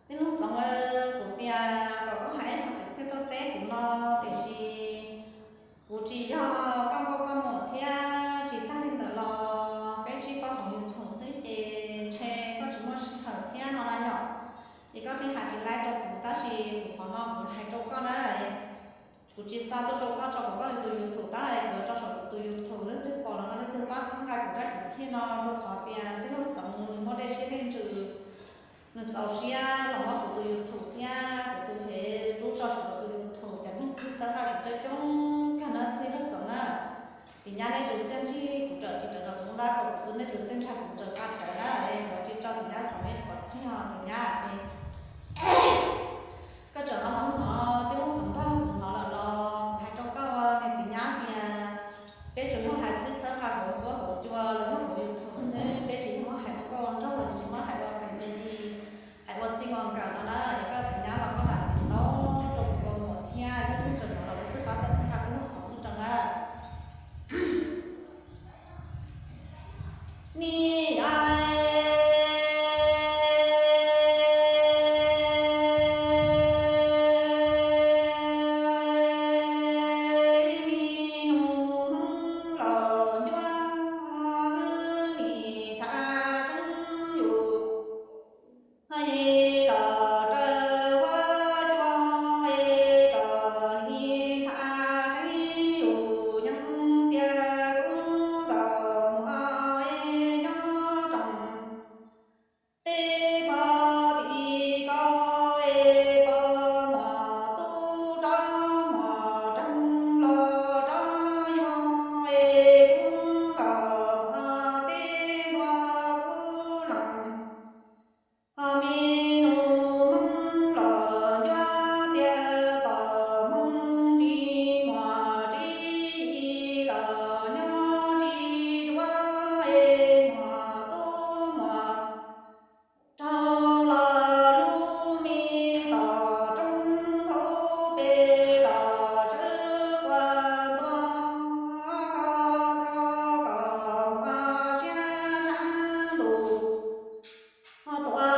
Tij Hluas Txoov, kuv tias kom koj hais ib qho kev txheej tuaj teb kuv no, tiam sis kuv tsis yog koj nkauj koj muam thiab tsis tag li ntawd los peb tsis paub hauv YouTube xwb ces ntshe koj tsis muaj sij hawm thiab no na yom. Es koj thiaj hais tsis laib rau kuv, tab sis kuv qhov no kuv hais rau koj na. Kuv tsis xa tuaj rau koj tso hauv koj tus YouTube tab, kuv yuav tso saum kuv tus YouTube, leej twg pom los no leej twg pab txhawb nqa kuv rab kuv txhiaj no, rau qhov tias Tij Hluas Txoov nws muaj dej siab dej ntsws, nws txaus siab los muab kuv tus YouTube thiab kuv tus fev rub tso saum kuv tus YouTube, ces leej twg txhawb nqa kuv coob coob kawg na Tij Hluas Txoov na. Tim nyab nej tus txiaj ntsig kuv rawm tsis rawm los kuv npaj kom kuv tus, nej tus txiaj ntsig kuv rawm nqa rawv na, es kuv tsis tso tim nyab txom nyem kom tsis yog tim nyab. Koj tseem hnov hnov Tij Hluas Txoov nrog kuv hnov lawm los kuv hais rau koj niam txiv nyab tias peb tsuas yog hais xwb, txhawb nqa hauv nruab hauv cua los yog hauv YouTube xwb, peb tsis yog muab hais ua nkauj ua nraug los tsis muab hais ua nqi me li, hais ua txij ua nkawm no na. Es koj txiv nyab los koj lam txiv tau rau kuv ua muam thiab, leej twg tseem hnov los leej twg pab txhawb nqa Tij Hluas Txoov rau na. Ni mi nus los ncuab, nim thav seeb yus, ho yim los raws huab cua, kom nim thav seeb yus, yeej tias kub nkaus muag nyob roos. Tej pog tim ko es pog muag tub rog muag roog los rog yuag es kub nkaus muag tej ntua kub lees. Ho me nus Hmoob los ncuab tias txom Hmoob tsis muag tsis yim los nyob tsis dua es muag tub muag roog los lub me tom roob hauv pes los sawv ua ntua kho kho kom ua siab sab ntus. Ho tua